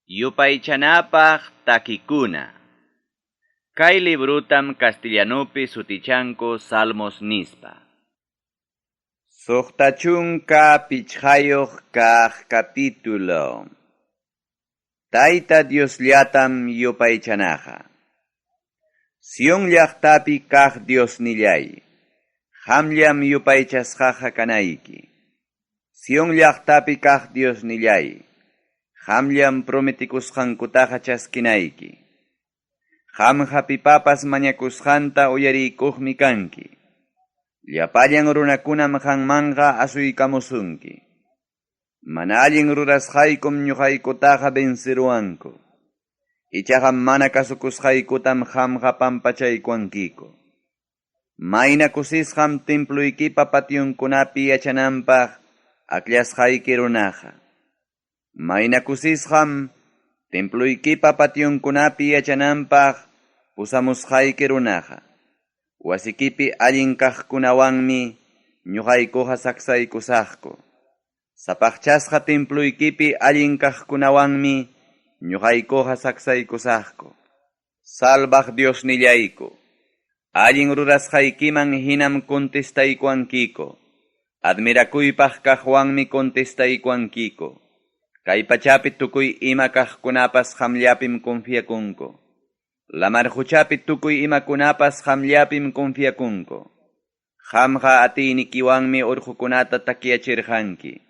Yupaychanapaq takikuna. Kay librutam castellanupi sutichanku Salmos nispa. 65 kaq capítulo. Tayta Diosllatam yupaychanaqa. Sion llaqtapi kaq Diosnilláy, qamllam yupaychasqaqa kanayki. Sion llaqtapi kaq Diosnilláy, qamllam prometikusqankutaqa chaskinayki. Qamqa pipapas mañakusqanta uyariykuqmi kanki. Llapallan runakunam qanmanqa asuykamusunki. Mana allin rurasqaykum ñoqaykutaqa venceruwanku. Ichaqa mana kasukusqaykutam qamqa pampachaykuwankiku. Mayna kusisqam temploykipa pationkunapi yachananpaq akllasqayki runaqa. Mayna kusisqam temploykipa pationkunapi yachananpaq pusamusqayki runaqa. Wasikipi allin kaqkunawanmi ñoqaykuqa saksaykusaqku. Sapaqchasqa temploykipi allin kaqkunawanmi ñoqaykuqa saksaykusaqku. Salvaq Diosnillayku, allin rurasqaykiman hinam contestaykuwankiku, admirakuypaq kaqwanmi contestaykuwankiku. Kay pachapi tukuy ima kaqkunapas qamllapim confiakunku. Lamar qochapi tukuy imakunapas qamllapim confiakunku. Qamqa atiynikiwanmi orqokunata takyachirqanki.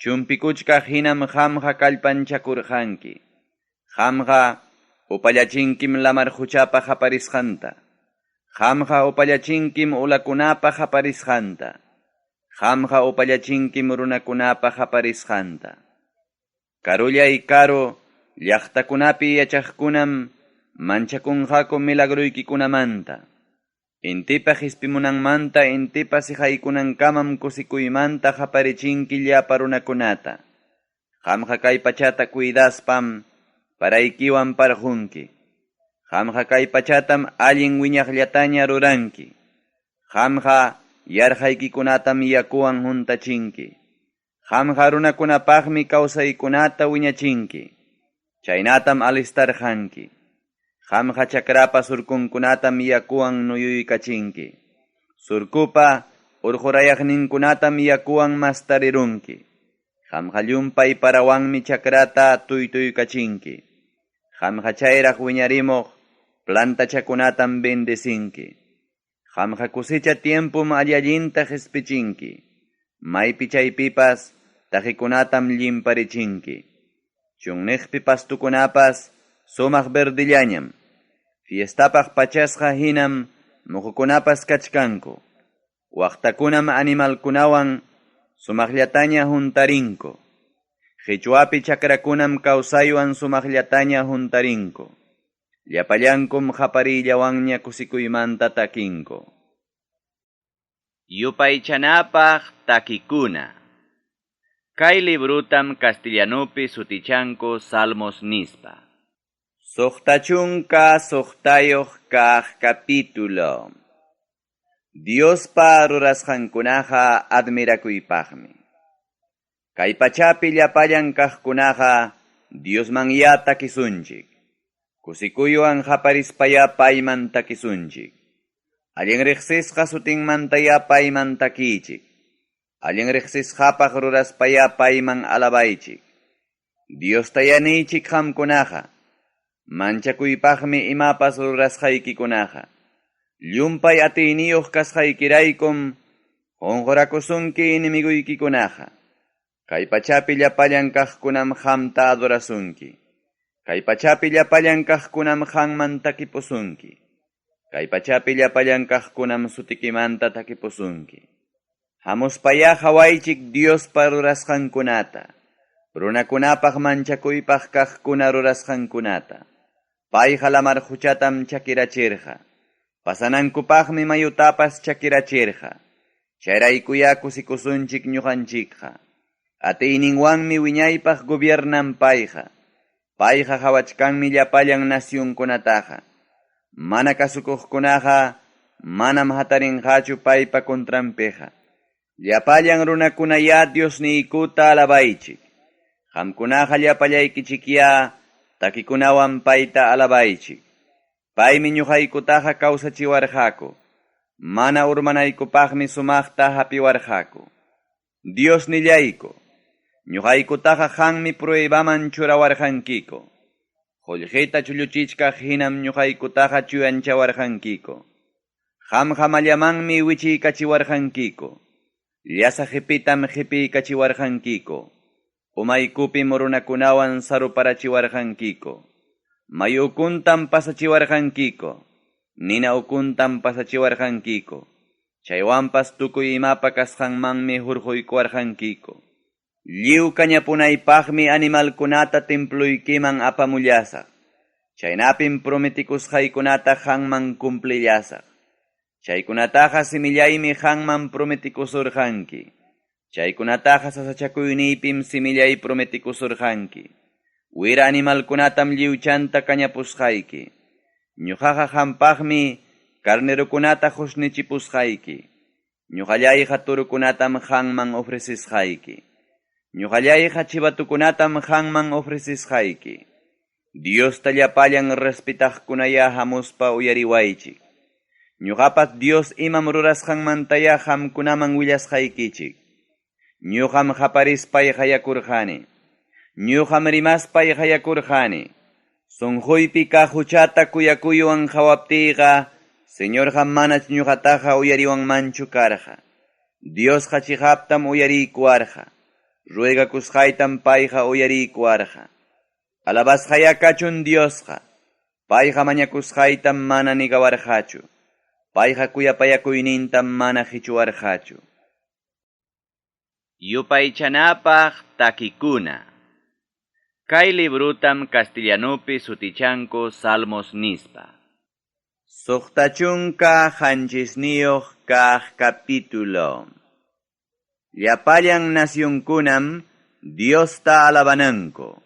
Chumpikuchkaq hinam qamqa kallpanchakurqanki. Qamqa upallachinkim lamar qochapa qaparisqanta. Qamqa upallachinkim ulakunapa qaparisqanta. Qamqa upallachinkim runakunapa qaparisqanta. Karullay karu llaqtakunapi yachaqkunam manchakunqaku milagroykikunamanta. Intipa qispimunanmanta intipa siqaykunankamam kusikuymanta qaparichinki llapa runakunata. Qamqa kay pachata cuidaspam paraykiwan parqunki. Qamqa kay pachatam allin wiñaqllataña ruranki. Qamqa yarqaykikunatam yakuwan huntachinki. Qamqa runakunapaqmi kawsaykunata wiñachinki, chaynatam alistarqanki. Qamqa chakrapa surkunkunatam yakuwan nuyuykachinki. Surkupa urqurayaqninkunatam yakuwan mastarirunki. Qamqa llumpay parawanmi chakrata tuytuykachinki. Qamqa chayraq wiñarimuq plantachakunatam bendecinki. Qamqa cosecha tiempom alli-allinta qespichinki, maypi chaypipas taqikunatam llimparichinki. Chunniqpi pastokunapas sumaq verdellañam, fiestapaq pachasqa hinam moqokunapas kachkanku. Waqtakunam animalkunawan sumaqllataña huntarinku. Qechwapi chakrakunam kawsaywan sumaqllataña huntarinku. Llapallankum qapariyllawanña kusikuymanta takinku. Yupaychanapaq takikuna. Kay librutam castellanupi sutichanku Salmos nispa. 66 kaq capítulo. Diospa rurasqankunaqa admirakuypaqmi. Kay pachapi llapallan kaqkunaqa Diosmanyá takisunchik. Kusikuywan qaparispayá payman takisunchik. Allin riqsisqa sutinmantayá payman takiychik. Allin riqsisqapaq ruraspayá payman alabaychik. Diostayá niychik qamkunaqa, Manchakuypaqmi imapas rurasqaykikunaqa. Llumpay atiyniyuq kasqaykiraykum qunqurakusunki enemigoykikunaqa. Kay pachapi llapallan kaqkunam qamta adorasunki. Kay pachapi llapallan kaqkunam qanman takipusunki. Kay pachapi llapallan kaqkunam sutikimanta takipusunki. Hamuspayá qawaychik Diospa rurasqankunata, runakunapaq manchakuypaq kaqkuna rurasqankunata. Payqa lamar quchatam chakirachirqa, pasanankupaqmi mayutapas chakirachirqa. Chayraykuyá kusikusunchik ñuqanchikqa. Atiyninwanmi wiñaypaq gobiernan payqa. Payqa qawachkanmi llapallan nacionkunataqa. Mana kasukuqkunaqa manam hatarinqachu paypa contranpiqa. Llapallan runakunayá Diosniykuta alabaychik. Qamkunaqa llapallaykichikyá takikunawan payta alabaychik. Paymi ñuqaykutaqa kawsachiwarqaku. Mana urmanaykupaqmi sumaqta hapiwarqaku. Diosnillayku, ñuqaykutaqa qanmi pruebaman churawarqankiku. Qullqita chulluchichkaq hinam ñuqaykutaqa chuyanchawarqankiku. Qamqa mallamanmi wichiykachiwarqankiku. Llasa qipitam qipiykachiwarqankiku. Umaykupim runakunawan saruparachiwarqankiku. Mayu ukuntam pasachiwarqankiku. Nina ukuntam pasachiwarqankiku. Chaywanpas tukuy imapa kasqanmanmi hurquykuwarqankiku. Lliw kañapunaypaqmi animalkunata temploykiman apamullasaq. Chaynapim prometikusqaykunata qanman cumplillasaq. Chaykunataqa simillaymi qanman prometikusurqanki. Chaykunataqa sasachakuyniypim simillay prometikusurqanki. Wira animalkunatam lliwchanta kañapusqayki. Ñuqaqa qampaqmi carnerokunata qusnichipusqayki. Ñuqallayqa torokunatam qanman ofrecesqayki. Ñuqallayqa chivatokunatam qanman ofrecesqayki. Diosta llapallan respetaqkunayá hamuspa uyariwaychik. Ñuqapas Dios imam rurasqanmantayá qamkunaman willasqaykichik. Ñuqam qaparispay qayakurqani. Ñuqam rimaspay qayakurqani. Sunquypi kaq huchata kuyakuywan qawaptiyqa, Señorqa manach ñuqataqa uyariwanmanchu karqa. Diosqa chiqaptam uyariykuwarqa. Ruegakusqaytam payqa uyariykuwarqa. Alabasqayá kachun Diosqa. Payqa mañakusqaytam mana negawarqachu. Payqa kuyapayakuynintam mana qichuwarqachu. Yupaychanapaq takikuna. Kay librotam castellanopi sutichanku Salmos nispa. 67 kaq capítulo. Llapallan nacionkunam Diosta alabananku.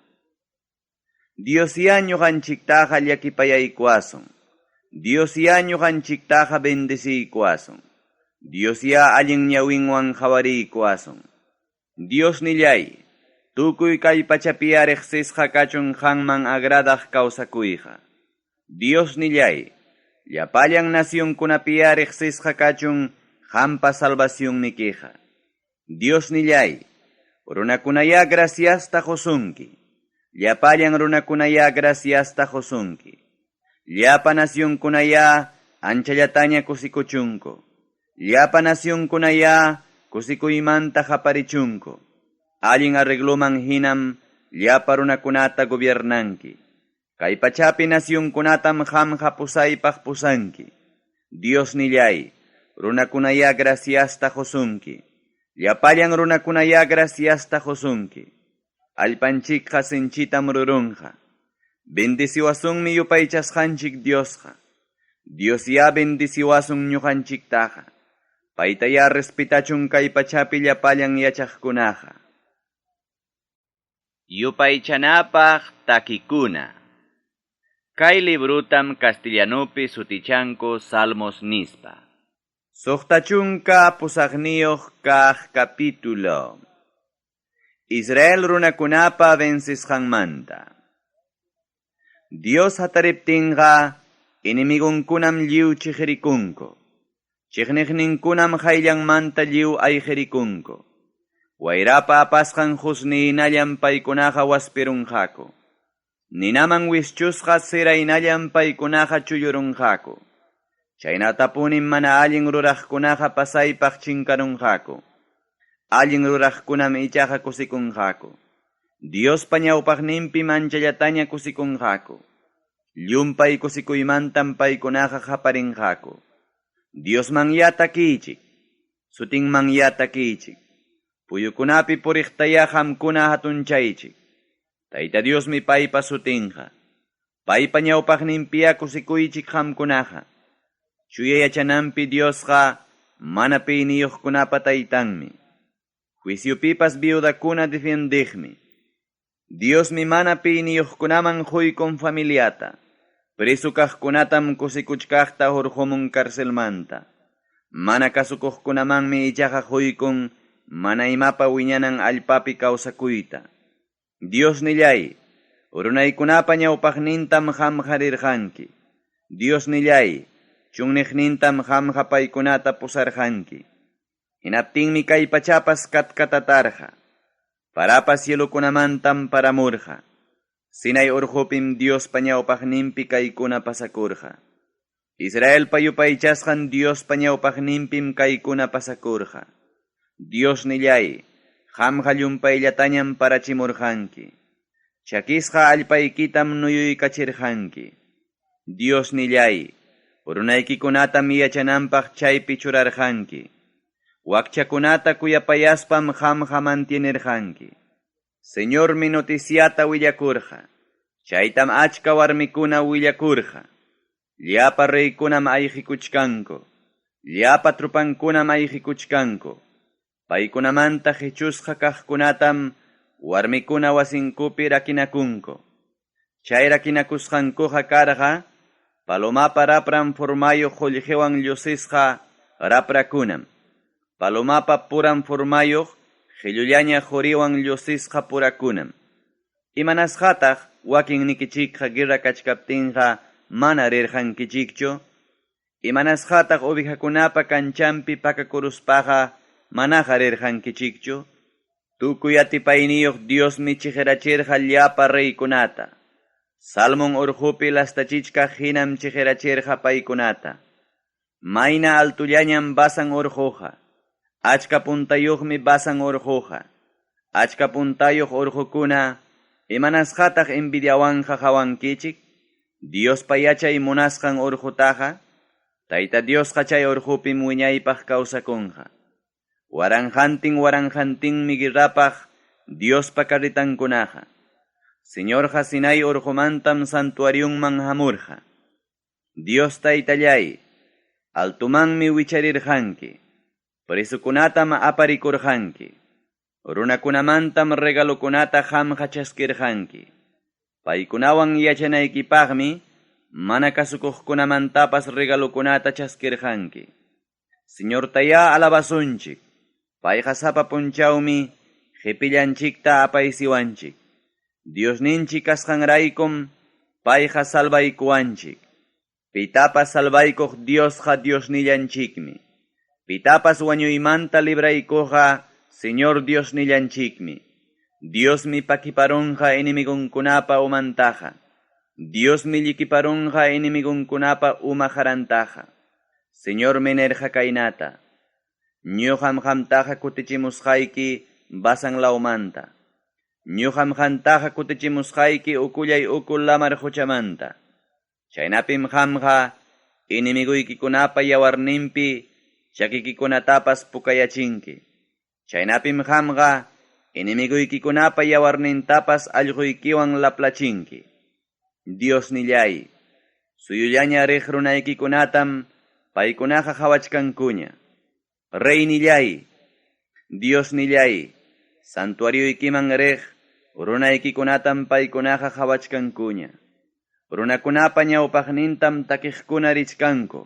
Diosyá ñuqanchiktaqa llakipayaykuwasun. Diosyá ñuqanchiktaqa bendeciykuwasun. Diosyá allin ñawinwan qawariykuwasun. Diosnilláy, tukuy kay pachapiyá riqsisqa kachun qanman agradaq kawsakuyqa. Diosnilláy, llapallan nacionkunapiyá riqsisqa kachun qampa salvacionnikiqa. Diosnilláy, runakunayá graciasta qosunki. Llapallan runakunayá graciasta qosunki. Llapa nacionkunayá anchallataña kusikuchunku. Llapa nacionkunayá kusikuymanta qaparichunku. Allin arregloman hinam llapa runakunata gobiernanki. Kay pachapi nacionkunatam qamqa pusaypaq pusanki. Diosnilláy, runakunayá graciasta qosunki. Llapallan runakunayá graciasta qosunki. Allpanchikqa sinchitam rurunqa. Bendeciwasunmi yupaychasqanchik Diosqa. Diosyá bendeciwasun ñuqanchiktaqa. Paytayá respetachun kay pachapi llapallan yachaqkunaqa. Yupaychanapaq takikuna. Kay librotam castellanopi sutichanku Salmos nispa. 68 kaq capítulo. Israel runakunapa vencesqanmanta. Dios hatariptinqa enemigonkunam lliw chiqirikunku. Chiqniqninkunam qayllanmanta lliw ayqirikunku. Wayrapa apasqan qusnihinallam paykunaqa waspirunqaku. Ninaman wischusqa cerahinallam paykunaqa chullurunqaku. Chaynatapunim mana allin ruraqkunaqa pasaypaq chinkarunqaku. Allin ruraqkunam ichaqa kusikunqaku. Diospa ñawpaqninpim anchallataña kusikunqaku. Llumpay kusikuymantam paykunaqa qaparinqaku. Diosmanyá takiychik, sutinmanyá takiychik. Puyukunapi puriqtayá qamkuna hatunchaychik. Tayta Diosmi paypa sutinqa. Paypa ñawpaqninpiyá kusikuychik qamkunaqa. Chuya yachananpi Diosqa mana piyniyuqkunapa taytanmi. Juiciopipas viudakuna defiendeqmi. Diosmi mana piyniyuqkunaman quykun familiata. Preso kaqkunatam kusikuchkaqta hurqumun carcelmanta. Mana kasukuqkunamanmi ichaqa quykun mana imapa wiñanan allpapi kawsakuyta. Diosnilláy, runaykunapa ñawpaqnintam qamqa rirqanki. Diosnilláy, chunniqnintam qamqa paykunata pusarqanki. Hinaptinmi kay pachapas katkatatarqa. Parapas cielokunamantam paramurqa. Sinai urqupim Diospa ñawpaqninpi kaykuna pasakurqa. Israelpa yupaychasqan Diospa ñawpaqninpim kaykuna pasakurqa. Diosnilláy, qamqa llumpayllatañam parachimurqanki. Chakisqa allpaykitam nuyuykachirqanki. Diosnilláy, runaykikunatam yachananpaq chaypi churarqanki. Wakchakunata kuyapayaspam qamqa mantienerqanki. Señormi noticiata willakurqa. Chaytam achka warmikuna willakurqa. Llapa reykunam ayqikuchkanku. Llapa tropankunam ayqikuchkanku. Paykunamanta qechusqa kaqkunatam warmikuna wasinkupi rakinakunku. Chay rakinakusqankuqa karqa palomapa rapran formayuq qollqewan llusisqa raprakunam, palomapa puran formayuq qellullaña qoriwan llusisqa purakunam. Imanasqataq wakinnikichikqa guerra kachkaptinqa mana rirqankichikchu? Imanasqataq ovejakunapa kanchanpi pakakuruspaqa manaqa rirqankichikchu? Tukuy atipayniyuq Diosmi cheqerachirqa llapa reykunata. Salmón urqupi lastachichkaq hinam cheqerachirqa paykunata. Mayna altollañam Basan urquqa. Achka puntayuqmi Basan urquqa. Achka puntayuq urqukuna, imanasqataq envidiawanqa qawankichik? Diospa yachay munasqan urqutaqa, Tayta Diosqa chay urqupim wiñaypaq kawsakunqa. Waranqantin waranqantinmi guerrapaq Diospa carretankunaqa. Señorqa Sinai urqumantam santuarionman hamurqa. Dios Taytalláy, altomanmi wicharirqanki, presokunatam aparikurqanki, runakunamantam regalokunata qamqa chaskirqanki. Paykunawan yachanaykipaqmi mana kasukuqkunamantapas regalokunata chaskirqanki. Señortayá alabasunchik, payqa sapa punchawmi qepillanchikta apaysiwanchik. Diosninchik kasqanraykum payqa salvaykuwanchik. Pitapas salvaykuq Diosqa Diosnillanchikmi. Pitapas wañuymanta libraykuqqa Señor Diosnillanchikmi. Diosmi pakiparunqa enemigonkunapa umantaqa. Diosmi llikiparunqa enemigonkunapa uma qarantaqa. Señormi nirqa kaynata, Ñoqam qamtaqa kutichimusqayki Basan lawmanta. Ñoqam qamtaqa kutichimusqayki ukullay uku lamar qochamanta. Chaynapim qamqa enemigoykikunapa yawarninpi chakikikunatapas pukayachinki. Chaynapim qamqa enemigoykikunapa yawarnintapas allqoykiwan laplachinki. Diosnilláy, suyullaña riq runaykikunatam paykunaqa qawachkankuña. Reynilláy, Diosnilláy, santuarioykiman riq runaykikunatam paykunaqa qawachkankuña. Runakunapa ñawpaqnintam takiqkuna richkanku,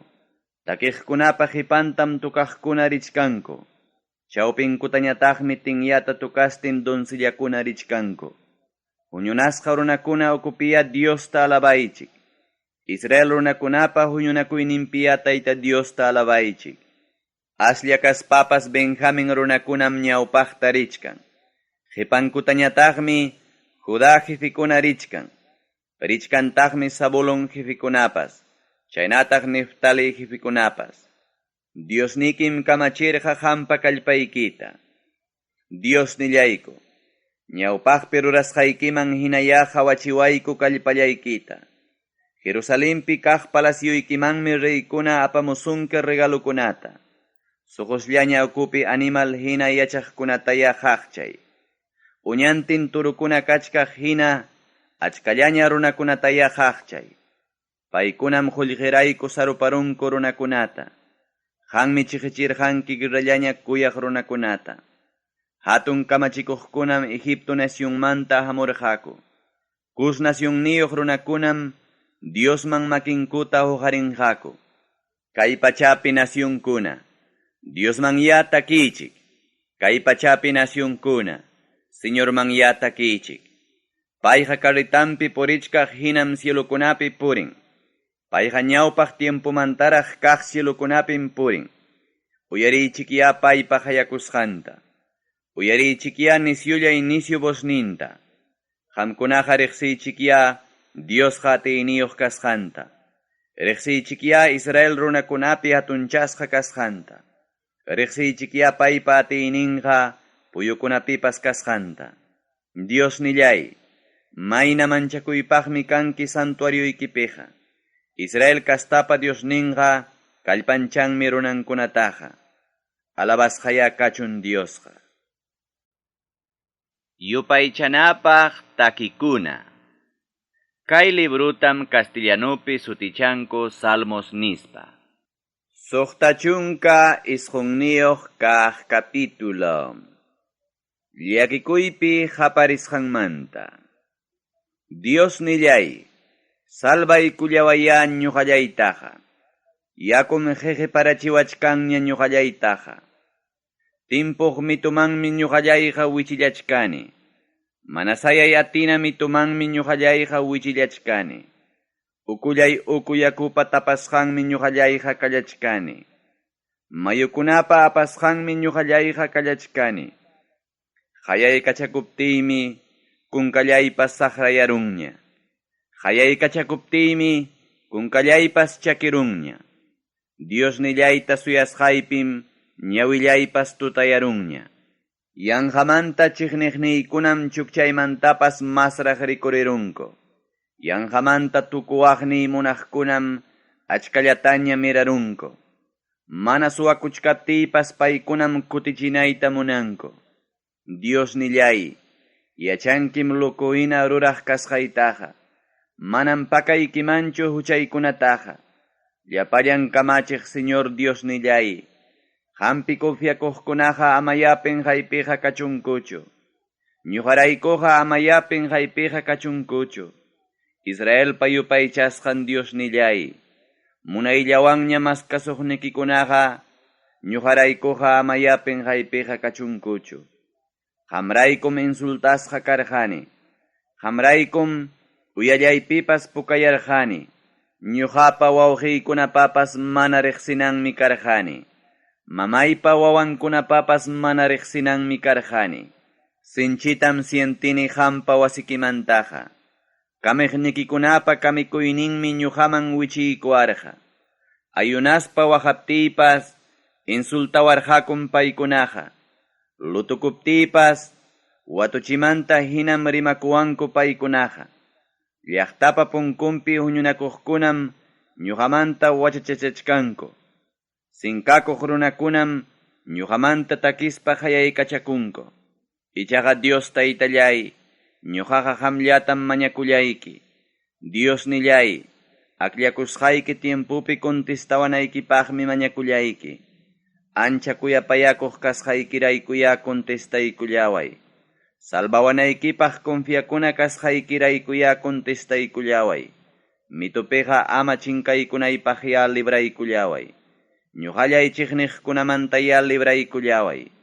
takiqkunapa qepantam tocaqkuna richkanku. Chawpinkutañataqmi tinyata tocastin doncellakuna richkanku. Huñunasqa runakuna ukupiyá Diosta alabaychik. Israel runakunapa huñunakuyninpiyá Tayta Diosta alabaychik. Aslla kaspapas Benjamin runakunam ñawpaqta richkan. Qepankutañataqmi Judá jefekuna richkan. Richkantaqmi Zabulón jefekunapas, chaynataq Neftalí jefekunapas. Diosnikim kamachirqa qampa kallpaykita. Diosnillayku, ñawpaqpi rurasqaykiman hinayá qawachiwayku kallpallaykita. Jerusalenpi kaq palacioykimanmi reykuna apamusunki regalokunata. Soqosllaña ukupi animal hina yachaqkunatayá qaqchay. Uñantin torokuna kachkaq hina achkallaña runakunatayá qaqchay. Paykunam qollqerayku saruparunku runakunata. Qanmi cheqechirqanki guerrallaña kuyaq runakunata. Hatun kamachikuqkunam Egipto nacionmanta hamurqaku. Cus nacionniyuq runakunam Diosman makinkuta huqarinqaku. Kay pachapi nacionkuna, Diosmanyá takiychik. Kay pachapi nacionkuna, Señormanyá takiychik. Payqa carretanpi purichkaq hinam cielokunapi purin. Payqa ñawpaq tiempomantaraq kaq cielokunapim purin. Uyariychikyá paypa qayakusqanta. Uyariychikyá nisyullay-nisyu vozninta. Qamkunaqa reqsiychikyá Diosqa atiyniyuq kasqanta. Reqsiychikyá Israel runakunapi hatunchasqa kasqanta. Reqsiychikyá paypa atiyninqa puyukunapipas kasqanta. Diosnilláy, mayna manchakuypaqmi kanki santuarioykipiqa. Israel castapa Diosninqa kallpanchanmi runankunataqa. Alabasqayá kachun Diosqa. Yupaychanapaq takikuna. Kay librotam castellanopi sutichanku Salmos nispa. 69 kaq capítulo. Llakikuypi qaparisqanmanta. Diosnilláy, salvaykullawayá ñoqallaytaqa. Yakum qeqeparachiwachkanña ñoqallaytaqa. Timpuq mitumanmi ñoqallayqa wichillachkani. Mana sayay atina mitumanmi ñoqallayqa wichillachkani. Ukullay uku yakupa tapasqanmi ñoqallayqa kallachkani. Mayukunapa apasqanmi ñoqallayqa kallachkani. Qayaykachakuptiymi kunkallaypas saqrayarunña. Qayaykachakuptiymi kunkallaypas chakirunña. Diosnillayta suyasqaypim ñawillaypas tutayarunña. Yanqamanta chiqniqniykunam chukchaymantapas masraq rikurirunku. Yanqamanta tukuwaqniy munaqkunam achkallataña mirarunku. Mana suwakuchkaptiypas paykunam kutichinayta munanku. Diosnilláy, yachankim loco hina ruraq kasqaytaqa. Manam pakaykimanchu huchaykunataqa. Llapallan kamachiq Señor Diosnilláy, qampi confiakuqkunaqa amayá penqaypiqa kachunkuchu. Ñuqaraykuqa amayá penqaypiqa kachunkuchu. Israelpa yupaychasqan Diosnilláy, munayllawanña maskasuqnikikunaqa ñuqaraykuqa amayá penqaypiqa kachunkuchu. Qamraykum insultasqa karqani. Qamraykum uyallaypipas pukayarqani. Ñuqapa wawqiykunapapas mana reqsinanmi karqani. Mamaypa wawankunapapas mana reqsinanmi karqani. Sinchitam sientini qampa wasikimantaqa. Kamiqnikikunapa kamikuyninmi ñuqaman wichiykuwarqa. Ayunaspa waqaptiypas insultawarqakum paykunaqa. Lutukuptiypas watuchimanta hinam rimakuwanku paykunaqa. Llaqtapa punkunpi huñunakuqkunam ñuqamanta wachachachachkanku. Sinkakuq runakunam ñuqamanta takispa qayaykachakunku. Ichaqa Dios Taytalláy, ñuqaqa qamllatam mañakullayki. Diosnilláy, akllakusqayki tiempopi contestawanaykipaqmi mañakullayki. Ancha kuyapayakuq kasqaykiraykuyá contestaykullaway. Salvawanaykipaq confiakuna kasqaykiraykuyá contestaykullaway. Mitupiqa ama chinkaykunaypaqyá libraykullaway. Ñuqallay chiqniqkunamantayá libraykullaway.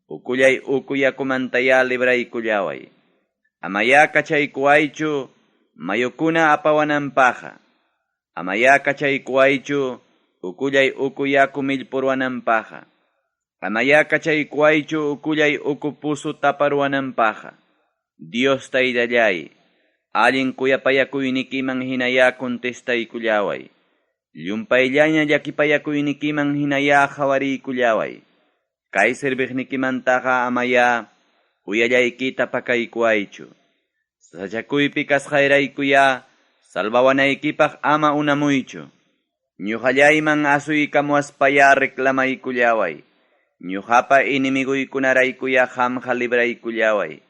Ukullay uku yakumantayá libraykullaway. Amayá kachaykuwaychu mayukuna apawananpaqqa. Amayá kachaykuwaychu ukullay uku yaku millpuruwananpaqqa. Amayá kachaykuwaychu ukullay uku puzu taparuwananpaqqa. Dios Taytalláy, allin kuyapayakuynikiman hinayá contestaykullaway. Llumpayllaña llakipayakuynikiman hinayá qawariykullaway. Kay serviqnikimantaqa amayá uyallaykita pakaykuwaychu. Sasachakuypi kasqayraykuyá salvawanaykipaq ama unamuychu. Ñuqallayman asuykamuwaspayá reclamaykullaway. Ñuqapa enemiguykunaraykuyá qamqa libraykullaway.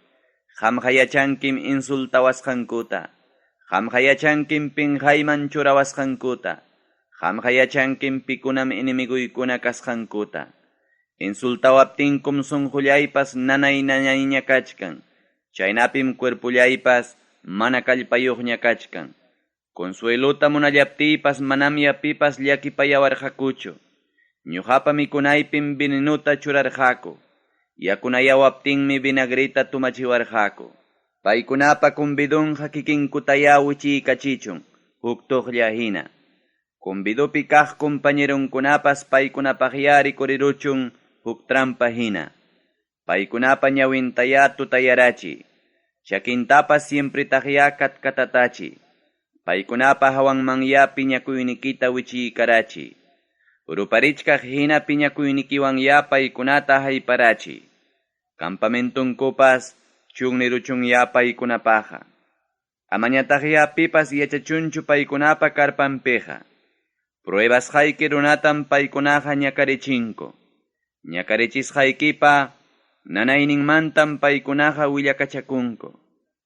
Qamqa yachankim insultawasqankuta. Qamqa yachankim penqayman churawasqankuta. Qamqa yachankim pikunam enemiguykuna kasqankuta. Insultawaptinkum sonqollaypas nanay-nanayña kachkan. Chaynapim cuerpollaypas mana kallpayuqña kachkan. Consuelota munallaptiypas manamya pipas llakipayawarqakuchu. Ñuqapa mikunaypim venenota churarqaku. Yakunayawaptinmi vinagreta tomachiwarqaku. Paykunapa convidonqa kikinkutayá wichiykachichun huk toqlla hina. Convidopi kaq compañeronkunapas paykunapaqyá rikuriruchun huk trampa hina. Paykunapa ñawintayá tutayarachiy. Chakintapas siempretaqyá katkatatachiy. Paykunapa hawanmanyá piñakuynikita wichiykarachiy. Ruparichkaq hina piñakuynikiwanyá paykunata hayparachiy. Campamentonkupas chunniruchunyá paykunapaqqa. Amañataqyá pipas yachachunchu paykunapa carpanpiqa. Pruebasqayki runatam paykunaqa ñakarichinku. Ñakarichisqaykipa nanayninmantam paykunaqa willakachakunku.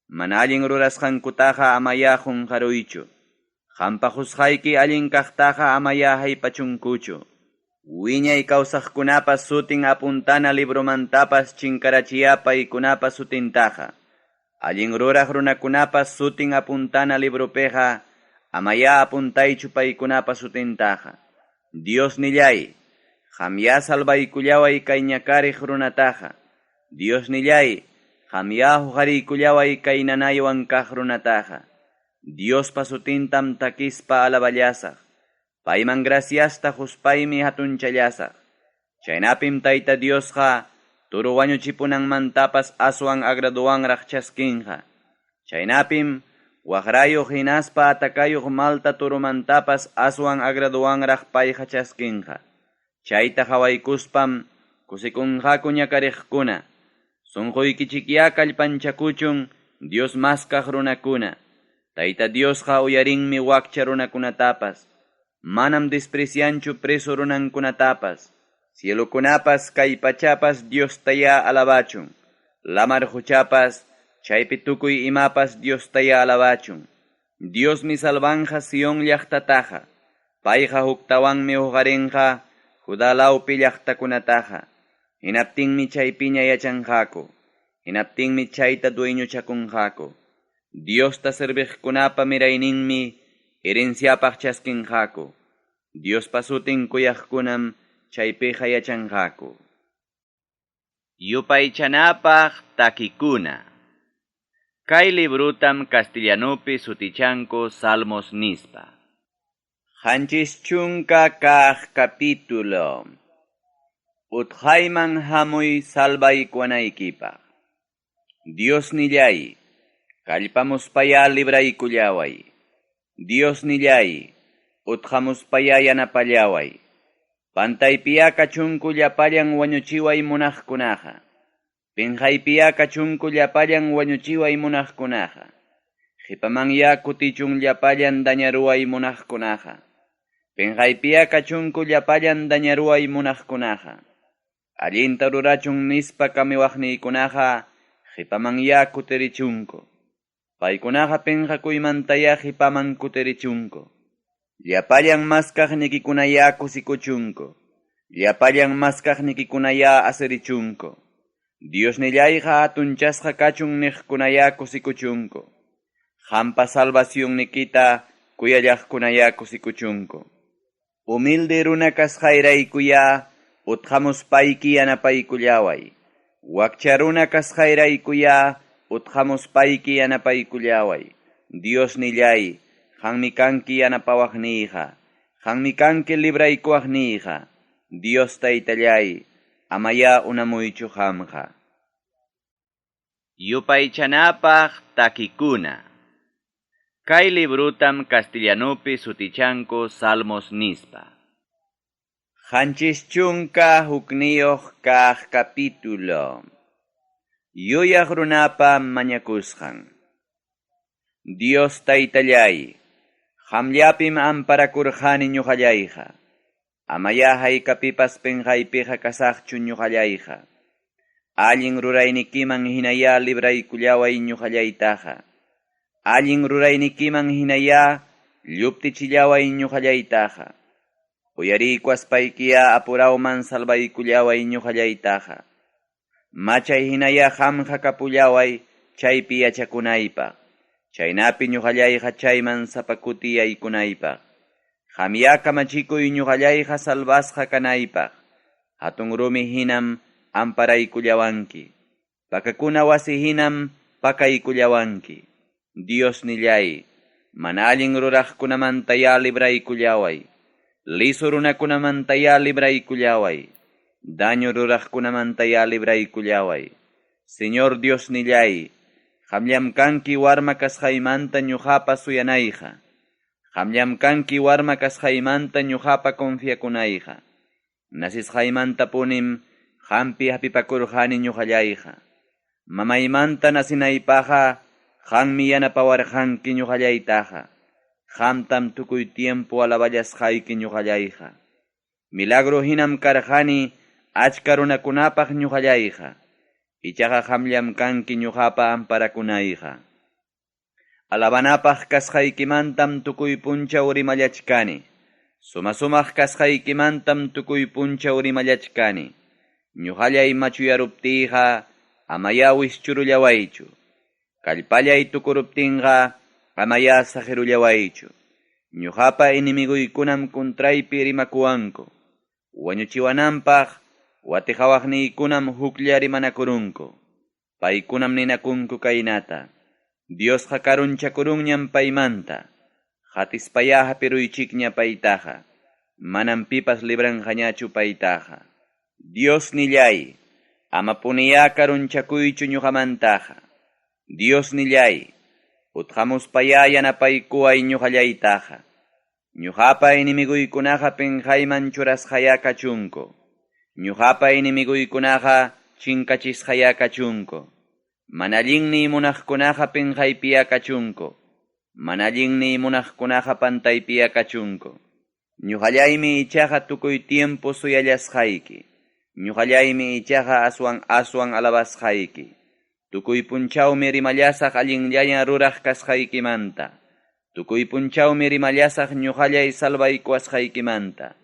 Mana allin rurasqankutaqa amayá qonqaruychu. Qampa qosqayki allin kaqtaqa amayá haypachunkuchu. Wiñay kawsaqkunapa sutin apuntana libromantapas chinkarachiyá paykunapa sutintaqa. Allin ruraq runakunapa sutin apuntana libropiqa amayá apuntaychu paykunapa sutintaqa. Diosnilláy, qamyá salvaykullaway kay ñakariq runataqa. Diosnilláy, qamyá huqariykullaway kay nanaywan kaq runataqa. Diospa sutintam takispa alaballasaq. Payman graciasta qospaymi hatunchallasaq. Chaynapim Tayta Diosqa toro wañuchipunanmantapas aswan agradowanraq chaskinqa. Chaynapim waqrayuq hinaspa atakayuq malta toromantapas aswan agradowanraq payqa chaskinqa. Chayta qawaykuspam kusikunqaku ñakariqkuna. Sonqoykichikyá kallpanchakuchun Dios maskaq runakuna. Tayta Diosqa uyarinmi wakcha runakunatapas. Manam desprecianchu preso runankunatapas. Cielokunapas kay pachapas Diostayá alabachun. Lamar qochapas, chaypi tukuy imapas Diostayá alabachun. Diosmi salvanja Sion llaqtataqa. Payqa huktawanmi huqarinqa Judá lawpi llaqtakunataqa. Hinaptinmi chaypiña yachanqaku. Hinaptinmi chayta dueñochakunqaku. Diosta serviqkunapa mirayninmi herenciapaq chaskinqaku. Diospa sutin kuyaqkunam chaypiqa yachanqaku. Yupaychanapaq takikuna. Kay librotam castellanopi sutichanku Salmos nispa. 70 kaq capítulo. Utqayman hamuy salvaykuwanaykipaq. Diosnilláy, kallpamuspayá libraykullaway. Diosnilláy, utqamuspayá yanapallaway. Pantaypiyá kachunku llapallan wañuchiway munaqkunaqa. Penqaypiyá kachunku llapallan wañuchiway munaqkunaqa. Qhipamanyá kutichun llapallan dañaruway munaqkunaqa. Penqaypiyá kachunku llapallan dañaruway munaqkunaqa. Allinta rurachun nispa kamiwaqniykunaqa qhipamanyá kutirichunku. Paykunaqa penqakuymantayá qhipaman kutirichunku. Llapallan maskaqnikikunayá kusikuchunku. Llapallan maskaqnikikunayá asirichunku. Diosnillayqa hatunchasqa kachun niqkunayá kusikuchunku. Qampa salvacionnikita kuyallaqkunayá kusikuchunku. Humilde runa kasqayraykuyá utqamuspayki yanapaykullaway. Wakcha runa kasqayraykuyá utqamuspayki yanapaykullaway. Diosnilláy, qammi kanki yanapawaqniyqa. Qammi kanki libraykuwaqniyqa. Dios taytalláy, amayá unamuychu qamqa. Yupaychanapaq takikuna. Kay librotam castellanopi sutichanku Salmos nispa. 71 kaq capítulo. Yuyaq runapa mañakusqan. Dios taytalláy, qamllapim amparakurqani ñuqallayqa. Amayá haykapipas penqaypiqa kasaqchu ñuqallayqa. Allin ruraynikiman hinayá libraykullaway ñuqallaytaqa. Allin ruraynikiman hinayá lluptichillaway ñuqallaytaqa. Uyariykuwaspaykiya apurawman salvaykullaway ñuqallaytaqa. Machay hinayá qamqa kapullaway chaypi yachakunaypaq. Chaynapi ñuqallayqa chayman sapa kuti yaykunaypaq. Qamyá kamachikuy ñuqallayqa salvasqa kanaypaq. Hatun rumi hinam amparaykullawanki. Pakakuna wasi hinam pakaykullawanki. Diosnilláy, mana allin ruraqkunamantayá libraykullaway. Liso runakunamantayá libraykullaway. Daño ruraqkunamantayá libraykullaway. Señor Diosnilláy, qamllam kanki warma kasqaymanta ñuqapa suyanayqa. Qamllam kanki warma kasqaymanta ñuqapa confiakunayqa. Nacesqaymantapunim qampi hapipakurqani ñuqallayqa. Mamaymanta nacinaypaqqa qammi yanapawarqanki ñuqallaytaqa. Qamtam tukuy tiempo alaballasqayki ñuqallayqa. Milagro hinam karqani achka runakunapaq ñuqallayqa. Ichaqa qamllam kanki ñuqapa amparakunayqa. Alabanapaq kasqaykimantam tukuy punchaw rimallachkani. Suma-sumaq kasqaykimantam tukuy punchaw rimallachkani. Ñuqallay machuyaruptiyqa amayá wischurullawaychu. Kallpallay tukuruptinqa amayá saqirullawaychu. Ñuqapa enemiguykunam contraypi rimakuwanku. Wañuchiwananpaq watiqawaqniykunam huklla rimanakurunku. Paykunam ninakunku kaynata. Diosqa karunchakurunñam paymanta. Qatispayá hapiruychikña paytaqa. Manam pipas libranqañachu paytaqa. Diosnilláy, amapuniyá karunchakuychu ñuqamantaqa. Diosnilláy, utqamuspayá yanapaykuway ñuqallaytaqa. Ñuqapa enemiguykunaqa penqayman churasqayá kachunku. Ñuqapa enemiguykunaqa chinkachisqayá kachunku. Mana allinniy munaqkunaqa penqaypiyá kachunku. Mana allinniy munaqkunaqa pantaypiyá kachunku. Ñuqallaymi ichaqa tukuy tiempo suyallasqayki. Ñuqallaymi ichaqa aswan aswan alabasqayki. Tukuy punchawmi rimallasaq allinllaña ruraq kasqaykimanta. Tukuy punchawmi rimallasaq ñuqallay salvaykuwasqaykimanta.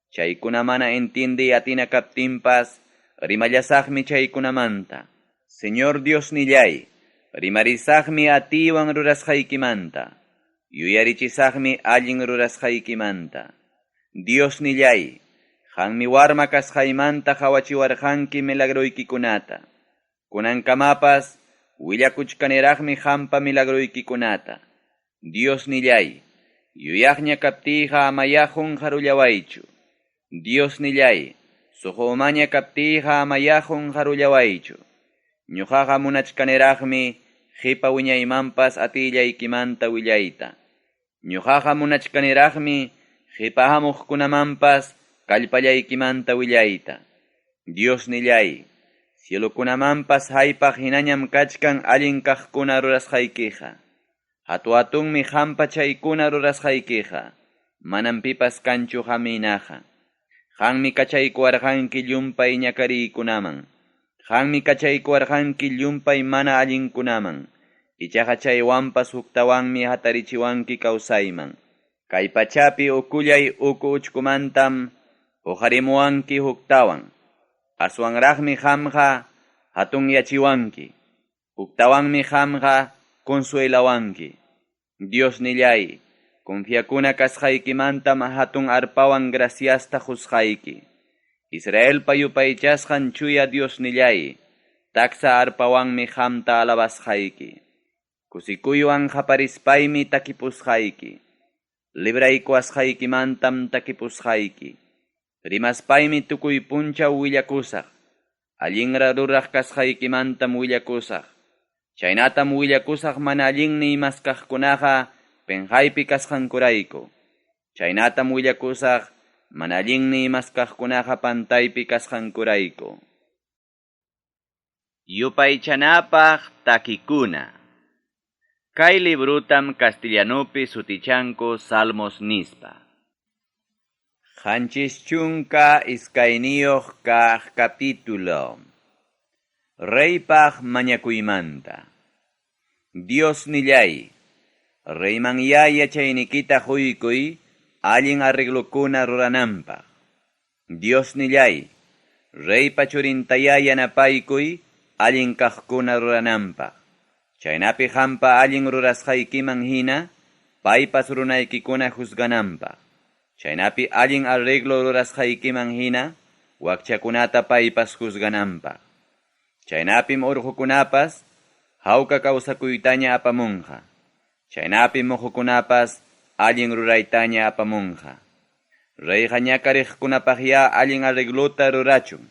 Chaykuna mana entiendiy atina kaptinpas, rimallasaqmi chaykunamanta. Señor Diosnilláy, rimarisaqmi atiywan rurasqaykimanta. Yuyarichisaqmi allin rurasqaykimanta. Diosnilláy, qammi warma kasqaymanta qawachiwarqanki milagroykikunata. Kunankamapas willakuchkaniraqmi qampa milagroykikunata. Diosnilláy, yuyaqña kaptiyqa amayá qunqarullawaychu. Diosnilláy, suqu umaña kaptiyqa amayá qunqarullawaychu. Ñuqaqa munachkaniraqmi qipa wiñaymanpas atillaykimanta willayta. Ñuqaqa munachkaniraqmi qipa hamuqkunamanpas kallpallaykimanta willayta. Diosnilláy, cielokunamanpas haypaq hinañam kachkan allin kaqkuna rurasqaykiqa. Hatu-hatunmi qampa chaykuna rurasqaykiqa. Manam pipas kanchu qam hinaqa. Qammi kachaykuwarqanki llumpay ñakariykunaman. Qammi kachaykuwarqanki llumpay mana allinkunaman. Ichaqa chaywanpas huktawanmi hatarichiwanki kawsayman. Kay pachapi ukullay uku uchkumantam huqarimuwanki huktawan. Aswanraqmi qamqa hatunyachiwanki. Huktawanmi qamqa consuelawanki. Diosnilláy, confiakuna kasqaykimantam hatun arpawan graciasta qusqayki. Israelpa yupaychasqan chuya Diosnilláy, taksa arpawanmi qamta alabasqayki. Kusikuywan qaparispaymi takipusqayki. Libraykuwasqaykimantam takipusqayki. Rimaspaymi tukuy punchaw willakusaq. Allinra ruraq kasqaykimantam willakusaq. Chaynatam willakusaq mana allinniy maskaqkunaqa penqaypi kasqankurayku. Chaynatam willakusaq mana allinniy maskaqkunaqa pantaypi kasqankurayku. Yupaychanapaq takikuna. Kay librutam castellanupi sutichanku Salmos nispa. 72 kaq capítulo. Reypaq mañakuymanta. Diosnilláy, reymanyá yachaynikita quykuy allin arreglokuna rurananpaq. Diosnilláy, reypa churintayá yanapaykuy allin kaqkuna rurananpaq. Chaynapi qampa allin rurasqaykiman hina, paypas runaykikuna juzgananpaq. Chaynapi allin arreglo rurasqaykiman hina, wakchakunata paypas juzgananpaq. Chaynapim urqukunapas, hawka kawsakuytaña apamunqa. Chaynapim muqukunapas allin ruraytaña apamunqa. Reyqa ñakariqkunapaqyá allin arreglota rurachun.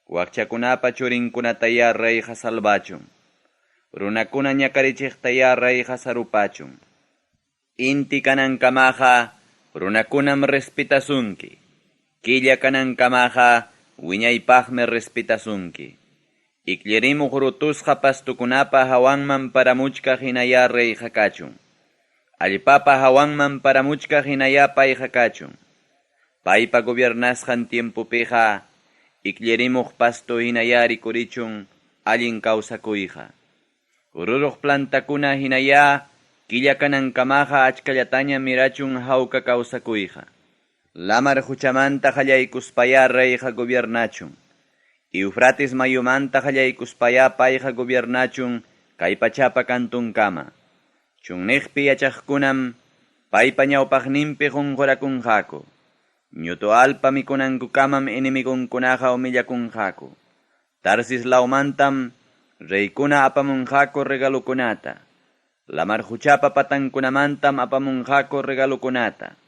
Wakchakunapa churinkunatayá reyqa salvachun. Runakuna ñakarichiqtayá reyqa sarupachun. Inti kanankamaqa runakunam respetasunki. Killa kanankamaqa wiñaypaqmi respetasunki. Ikllirimuq rutusqa pastokunapa hawanman paramuchkaq hinayá reyqa kachun. Allpapa hawanman paramuchkaq hinayá payqa kachun. Paypa gobiernasqan tiempopiqa ikllirimuq pasto hinayá rikurichun allin kawsakuyqa. Ruruq plantakuna hinayá killa kanankamaqa achkallataña mirachun hawka kawsakuyqa. Lamar quchamanta qallaykuspayá reyqa gobiernachun. Eufrates mayumanta qallaykuspayá payqa gobiernachun kay pachapa cantonkama. Chunniqpi yachaqkunam paypa ñawpaqninpi qunqurakunqaku. Ñutu allpa mikunankukamam enemigonkunaqa humillakunqaku. Tarsis lawmantam reykuna apamunqaku regalokunata. Lamar quchapa patankunamantam apamunqaku regalokunata.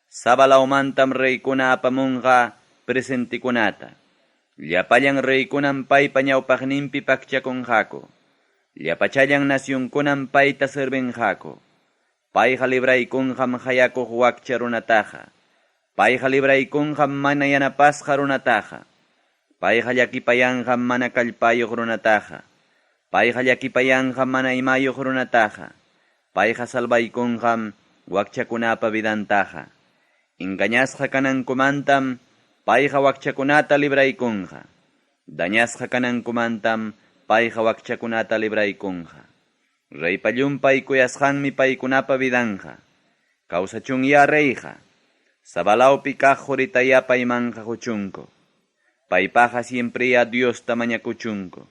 Saba lawmantam reykuna apamunqa presentikunata. Llapallan reykunam paypa ñawpaqninpi pakchakunqaku. Llapachallan nacionkunam payta servinqaku. Payqa libraykunqam qayakuq wakcha runataqa. Payqa libraykunqam mana yanapasqa runataqa. Payqa llakipayanqam mana kallpayuq runataqa. Payqa llakipayanqam mana imayuq runataqa. Payqa salvaykunqam wakchakunapa vidantaqa. Engañasqa kanankumantam payqa wakchakunata libraykunqa. Dañasqa kanankumantam payqa wakchakunata libraykunqa. Reypa llumpay kuyasqanmi paykunapa vidanqa. Kawsachunyá reyqa. Sabalawpi kaq quritayá paymanqa quchunku. Paypaqqa siempreyá Diosta mañakuchunku.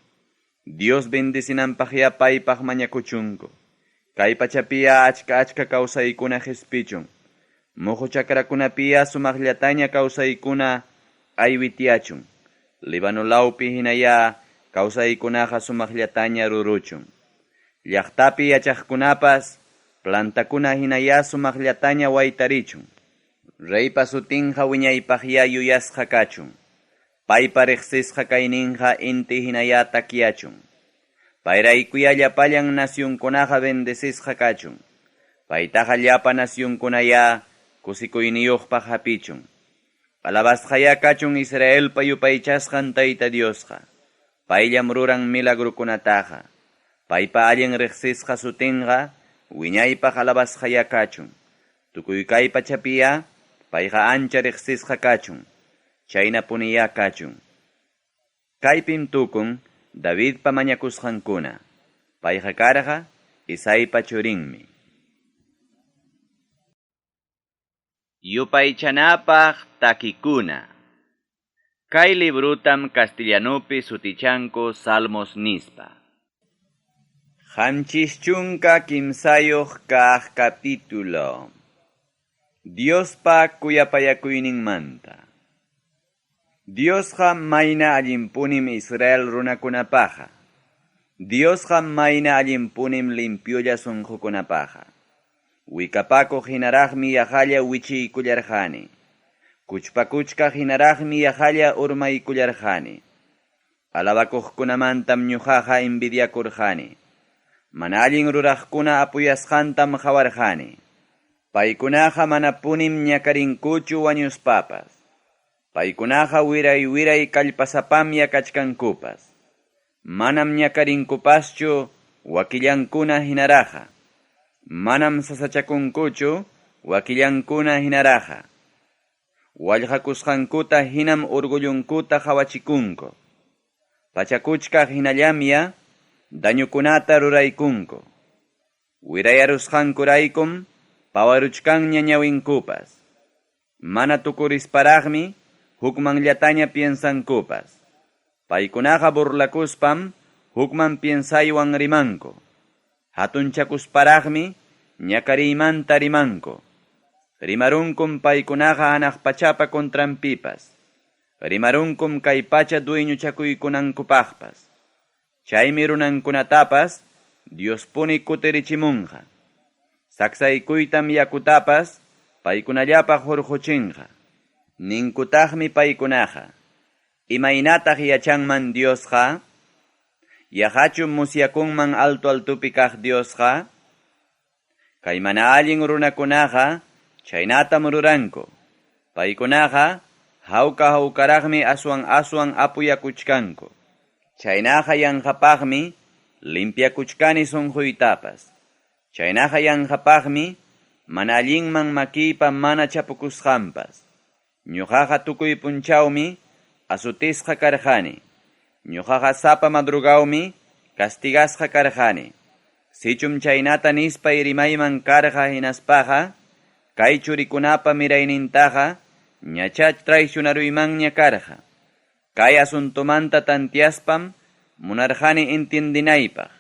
Dios bendecinanpaqyá paypaq mañakuchunku. Kay pachapiyá achka-achka kawsaykuna qespichun. Muqu chakrakunapiyá sumaqllataña kawsaykuna aywitiachun. Libano lawpi hinayá kawsaykunaqa sumaqllataña ruruchun. Llaqtapi yachaqkunapas plantakuna hinayá sumaqllataña waytarichun. Reypa sutinqa wiñaypaqyá yuyasqa kachun. Paypa riqsisqa kayninqa inti hinayá takyachun. Payraykuyá llapallan nacionkunaqa bendecisqa kachun. Paytaqa llapa nacionkunayá kusikuyniyuqpaq hapichun. Alabasqayá kachun Israelpa yupaychasqan Tayta Diosqa. Payllam ruran milagrokunataqa. Paypa allin riqsisqa sutinqa wiñaypaq alabasqayá kachun. Tukuy kay pachapiyá payqa ancha riqsisqa kachun. Chaynapuniyá kachun. Kaypim tukun Davidpa mañakusqankuna. Payqa karqa Isaipa churinmi. Yupaychanapaq takikuna. Kay librotam castellanopi sutichanku Salmos nispa. 73 kaq capítulo. Diospa kuyapayakuyninmanta. Diosqa mayna allinpunim Israel runakunapaqqa. Diosqa mayna allinpunim limpiolla sunqukunapaqqa. Wikapakuq hinaraqmi yaqalla wichiykullarqani. Kuchpakuchkaq hinaraqmi yaqalla urmaykullarqani. Alabakuqkunamantam ñuqaqa envidiakurqani. Mana allin ruraqkuna apuyasqantam qawarqani. Paykunaqa manapunim ñakarinkuchu wañuspapas. Paykunaqa wiray-wiray kallpasapamya kachkankupas. Manam ñakarinkupaschu wakillankuna hinaraqa. Manam sasachakunkuchu wakillankuna hinaraqa. Wallqakusqankuta hinam orgullonkuta qawachikunku. Pachakuchkaq hinallamya dañokunata ruraykunku. Wirayarusqankuraykum pawaruchkanña ñawinkupas. Mana tukurisparaqmi hukmanllataña piensankupas. Paykunaqa burlakuspam hukman piensaywan rimanku. Hatunchakusparaqmi ñakariymanta rimanku. Rimarunkum paykunaqa hanaq pachapa contranpipas. Rimarunkum kay pacha dueñochakuykunankupaqpas. Chaymi runankunatapas Diospuni kutirichimunqa. Saksaykuytam yakutapas paykunallapaq hurquchinqa. Ninkutaqmi paykunaqa, Imaynataq yachanman Diosqa? Yaqachum musyakunman alto-altopi kaq Diosqa? Kay mana allin runakunaqa chaynatam ruranku. Paykunaqa hawka-hawkaraqmi aswan-aswan apuyakuchkanku. Chaynaqa yanqapaqmi limpiakuchkani sunquytapas. Chaynaqa yanqapaqmi mana allinman makiypa mana chapukusqanpas. Ñuqaqa tukuy punchawmi azotisqa karqani. Ñuqaqa sapa madrugawmi castigasqa karqani. Sichum chaynata nispay rimayman karqa hinaspaqa, kay churikunapa miraynintaqa ñachá traicionaruymanña karqa. Kay asuntomanta tanteaspam munarqani entiendenaypaq.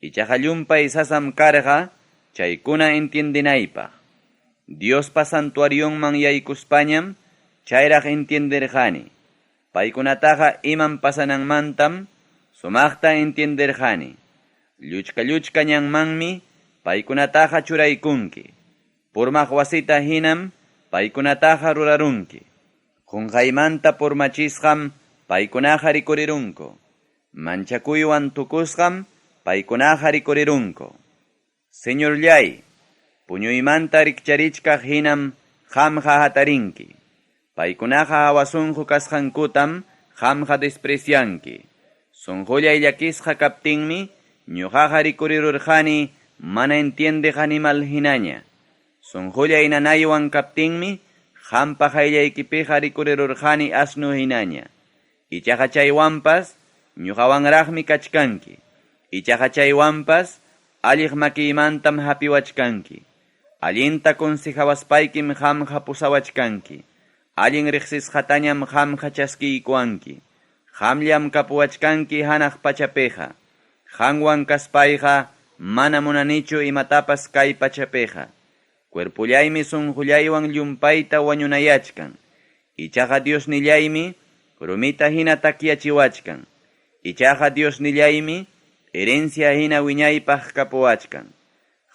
Ichaqa llumpay sasam karqa chaykuna entiendenaypaq. Diospa santuarionman yaykuspañam chayraq entienderqani. Paykunataqa imam pasananmantam sumaqta entienderqani. Lluchka-lluchka ñanmanmi paykunataqa churaykunki. Purmaq wasita hinam paykunataqa rurarunki. Qunqaymanta purmachisqam paykunaqa rikurirunku. Manchakuywan tukusqam paykunaqa rikurirunku. Señorlláy, puñuymanta rikcharichkaq hinam qamqa hatarinki. Paykunaqa hawa sunqu kasqankutam qamqa desprecianki. Sunqullay llakisqa kaptinmi ñuqaqa rikurirurqani mana entiendeq animal hinaña. Sunqullay nanaywan kaptinmi qampa qayllaykipiqa rikurirurqani asno hinaña. Ichaqa chaywanpas ñuqawanraqmi kachkanki. Ichaqa chaywanpas alliq makiymantam hapiwachkanki. Allinta consejawaspaykim qamqa pusawachkanki. Allin riqsisqatañam qamqa chaskiykuwanki. Qamllam kapuwachkanki hanaq pachapiqa. Qanwan kaspayqa mana munanichu imatapas kay pachapiqa. Cuerpollaymi sunqullaywan llumpayta wañunayachkan. Ichaqa Diosnillaymi rumita hina takyachiwachkan. Ichaqa Diosnillaymi herencia hina wiñaypaq kapuwachkan.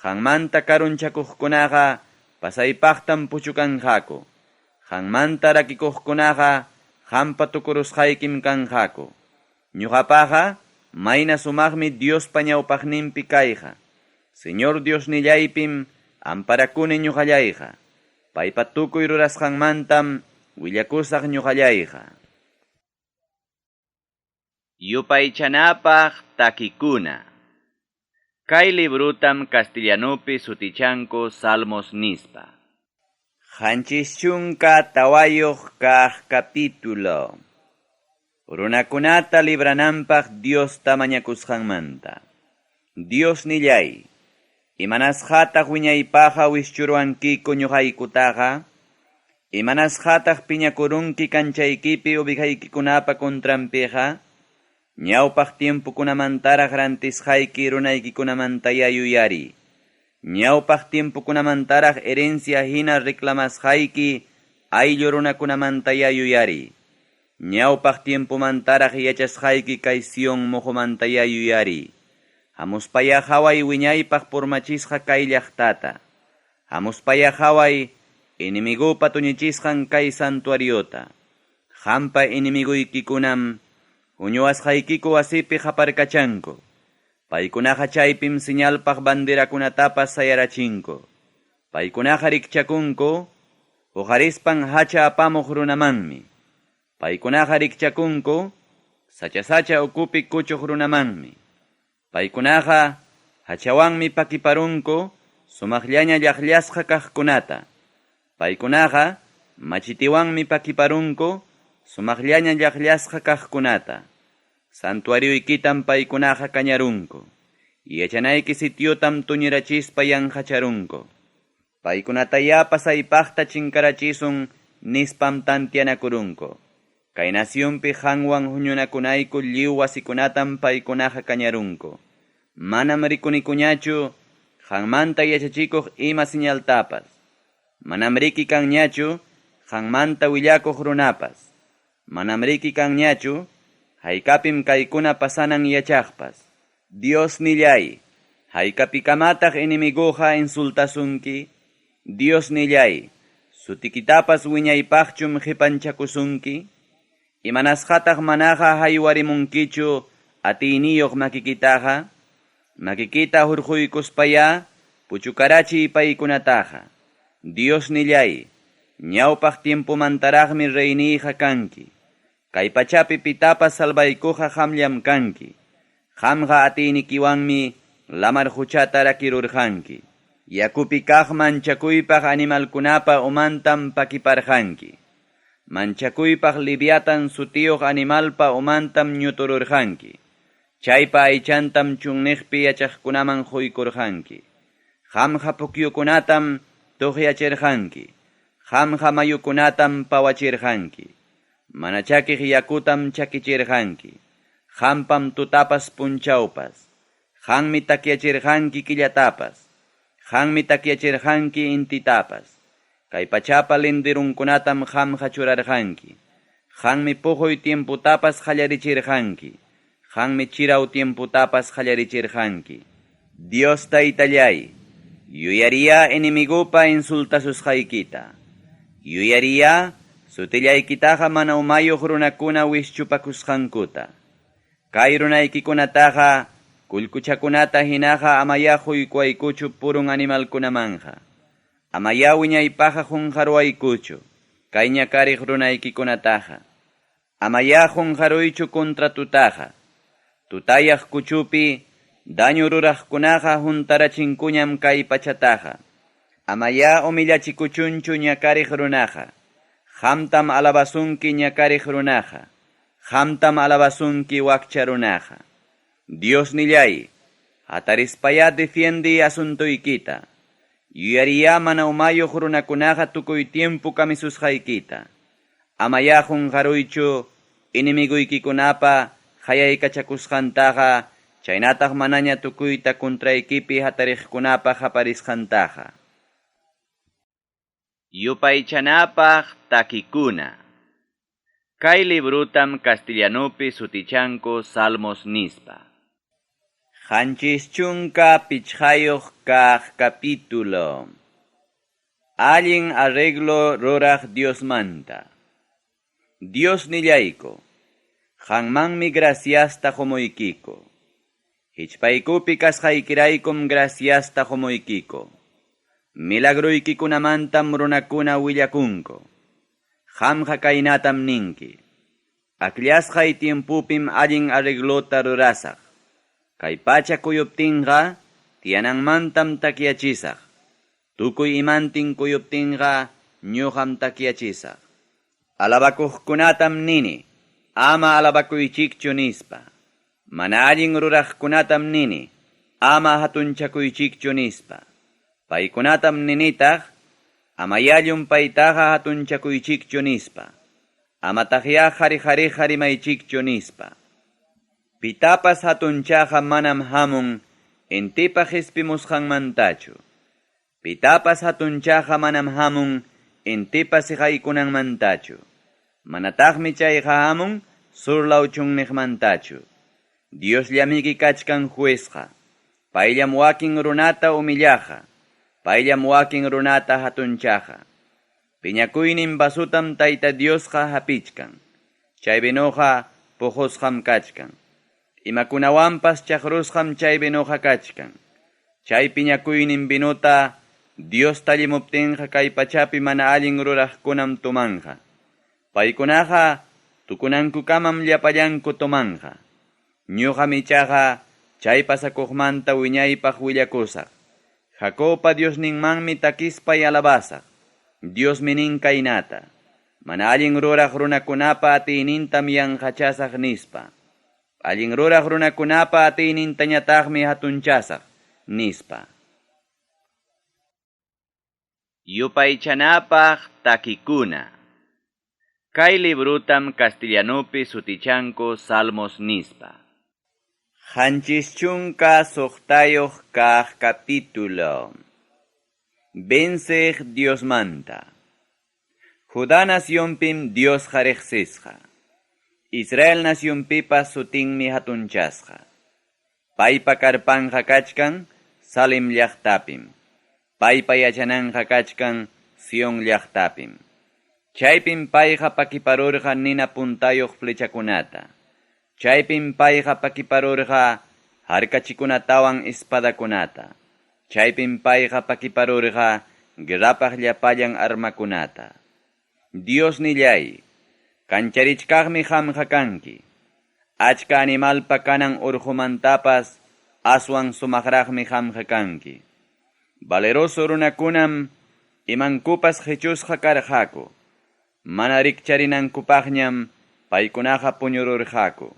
Qanmanta karunchakuqkunaqa pasaypaqtam puchukanqaku. Qanmanta rakikuqkunaqa qampa tukurusqaykim kanqaku. Ñuqapaqa mayna sumaqmi Diospa ñawpaqninpi kayqa. Señor Diosnillaypim amparakuni ñuqallayqa. Paypa tukuy rurasqanmantam willakusaq ñuqallayqa. Yupaychanapaq takikuna. Kay librotam castellanopi sutichanku Salmos nispa. 74 kaq capítulo. Runakunata librananpaq Diosta mañakusqanmanta. Diosnilláy, imanasqataq wiñaypaqqa wischuruwankiku ñuqaykutaqa? Imanasqataq piñakurunki kanchaykipi ovejaykikunapa contranpiqa? Ñawpaq tiempokunamantaraq rantisqayki runaykikunamantayá yuyariy. Ñawpaq tiempokunamantaraq herencia hina reclamasqayki ayllu runakunamantayá yuyariy. Ñawpaq tiempomantaraq yachasqayki kay Sion moqomantayá yuyariy. Hamuspayá qaway wiñaypaq purmachisqa kay llaqtata. Hamuspayá qaway enemigopa tuñichisqan kay santuariota. Qampa enemigoykikunam huñuwasqaykiku wasipi qaparkachanku. Paykunaqa chaypim señalpaq banderakunatapas sayarachinku. Paykunaqa rikchakunku huqarispan hacha apamuq runamanmi. Paykunaqa rikchakunku sacha-sacha ukupi kuchuq runamanmi. Paykunaqa hachawanmi pakiparunku sumaqllaña llaqllasqa kaqkunata. Paykunaqa machitiwanmi pakiparunku sumaqllaña llaqllasqa kaqkunata. Santuarioykitam paykunaqa kañarunku. Yachanayki sitiotam tuñirachispa yanqacharunku. Paykunatayá pasaypaqta chinkarachisun nispam tanteanakurunku. Kay nacionpi qanwan huñunakunayku lliw wasikunatam paykunaqa kañarunku. Manam rikunikuñachu qanmanta yachachikuq ima señaltapas. Manam riki kanñachu qanmanta willakuq runapas. Manam riki kanñachu haykapim kaykuna pasanan yachaqpas. Diosnilláy, Haykapikamataq enemiguqa insultasunki? Diosnilláy, sutikitapas wiñaypaqchum qepanchakusunki? Imanasqataq manaqa haywarimunkichu atiyniyuq makikitaqa? Makikita hurquykuspayá puchukarachiy paykunataqa. Diosnilláy, ñawpaq tiempomantaraqmi reyniyqa kanki. Kay pachapi pitapas salvaykuqqa qamllam kanki. Qamqa atiynikiwanmi lamar quchata rakirurqanki. Yakupi kaq manchakuypaq animalkunapa umantam pakiparqanki. Manchakuypaq Leviatan sutiyuq animalpa umantam ñutururqanki. Chaypa aychantam chunniqpi yachaqkunaman quykurqanki. Qamqa pukyukunatam tuqyachirqanki. Qamqa mayukunatam pawachirqanki. Mana chakiq yakutam chakichirqanki. Qampam tutapas punchawpas. Qanmi takyachirqanki killatapas. Qanmi takyachirqanki intitapas. Kay pachapa linderunkunatam qamqa churarqanki. Qanmi puquy tiempotapas qallarichirqanki. Qanmi chiraw tiempotapas qallarichirqanki. Dios Taytalláy, yuyariyá enemigupa insultasusqaykita. Yuyariyá sutillaykitaqa mana umayuq runakuna wischupakusqankuta. Kay runaykikunataqa kullkuchakunata hinaqa amayá quykuwaykuchu purun animalkunamanqa. Amayá wiñaypaqqa qunqaruwaykuchu kay ñakariq runaykikunataqa. Amayá qunqaruychu contratutaqa. Tutayaq kuchupi daño ruraqkunaqa huntarachinkuñam kay pachataqa. Amayá humillachikuchunchu ñakariq runaqa. Qamtam alabasunki ñakariq runaqa. Qamtam alabasunki wakcha runaqa. Diosnilláy, hatarispayá defiendiy asuntoykita. Yuyariyá mana umayuq runakunaqa tukuy tiempo kamisusqaykita. Amayá qunqaruychu enemiguykikunapa qayaykachakusqantaqa chaynataq manaña tukuyta contraykipi hatariqkunapa qaparisqantaqa. Yupaychanapaq takikuna. Kay librotam castellanopi sutichanku Salmos nispa. 75 kaq capítulo. Allin arreglo ruraq Diosmanta. Diosnillayku, qanmanmi graciasta qomuykiku. Hichpaykupi kasqaykiraykum graciasta qomuykiku. Milagroykikunamantam runakuna willakunku. Qamqa kaynatam ninki, Akllasqay tiempopim allin arreglota rurasaq. Kay pacha kuyuptinqa tiyananmantam takyachisaq. Tukuy imantin kuyuptinqa ñuqam takyachisaq. Alabakuqkunatam nini, Ama alabakuychikchu nispa. Mana allin ruraqkunatam nini, Ama hatunchakuychikchu nispa. Paykunatam ninitaq, Amayá llumpaytaqa hatunchakuychikchu nispa. Amataqyá qari-qariqa rimaychikchu nispa. Pitapas hatunchaqqa manam hamun intipa qispimusqanmantachu. Pitapas hatunchaqqa manam hamun intipa siqaykunanmantachu. Manataqmi chayqa hamun sur law chunniqmantachu. Diosllamiki kachkan juezqa. Payllam wakin runata humillaqqa. Payllam wakin runata hatunchaqqa. Piñakuynin vasotam Tayta Diosqa hapichkan. Chay vinoqa puqusqam kachkan. Imakunawanpas chaqrusqam chay vinoqa kachkan. Chay piñakuynin vinota Dios tallimuptinqa kay pachapi mana allin ruraqkunam tomanqa. Paykunaqa tukunankukamam llapallanku tomanqa. Ñuqam ichaqa chay pasakuqmanta wiñaypaq willakusaq. Jacobpa Diosninmanmi takispay alabasaq. Diosmi nin kaynata, Mana allin ruraq runakunapa atiynintam yanqachasaq nispa. Allin ruraq runakunapa atiynintañataqmi hatunchasaq, nispa. Yupaychanapaq takikuna. Kay librotam castellanopi sutichanku Salmos nispa. 76 kaq capítulo. Venceq Diosmanta. Judá nacionpim Diosqa reqsisqa. Israel nacionpipas sutinmi hatunchasqa. Paypa karpanqa kachkan Salem llaqtapim. Paypa yachananqa kachkan Sion llaqtapim. Chaypim payqa pakiparurqa nina puntayoq flechakunata. Chaypim payqa pakiparurqa harkachikunatawan espadakunata. Chaypim payqa pakiparurqa guerrapaq llapallan armakunata. Diosnilláy, kancharichkaqmi qamqa kanki. Achka animalpa kanan urqumantapas aswan sumaqraqmi qamqa kanki. Valeroso runakunam imankupas qechusqa karqaku. Mana rikcharinankupaqñam paykunaqa puñururqaku.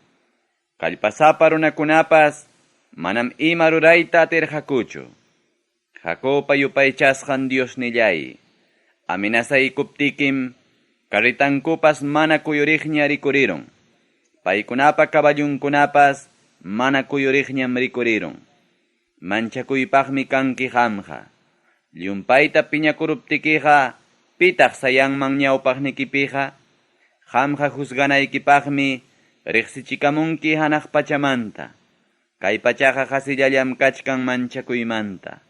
Kallpasapa runakunapas manam ima rurayta atirqakuchu. Jacobpa yupaychasqan Diosnilláy, amenazaykuptikim carretankupas mana kuyuriqña rikurirun, paykunapa caballonkunapas mana kuyuriqñam rikurirun. Manchakuypaqmi kanki qamqa. Llumpayta piñakuruptikiqa pitaq sayanman ñawpaqnikipiqa? Qamqa juzganaykipaqmi riqsichikamunki hanaq pachamanta. Kay pachaqa qasillallam kachkan manchakuymanta.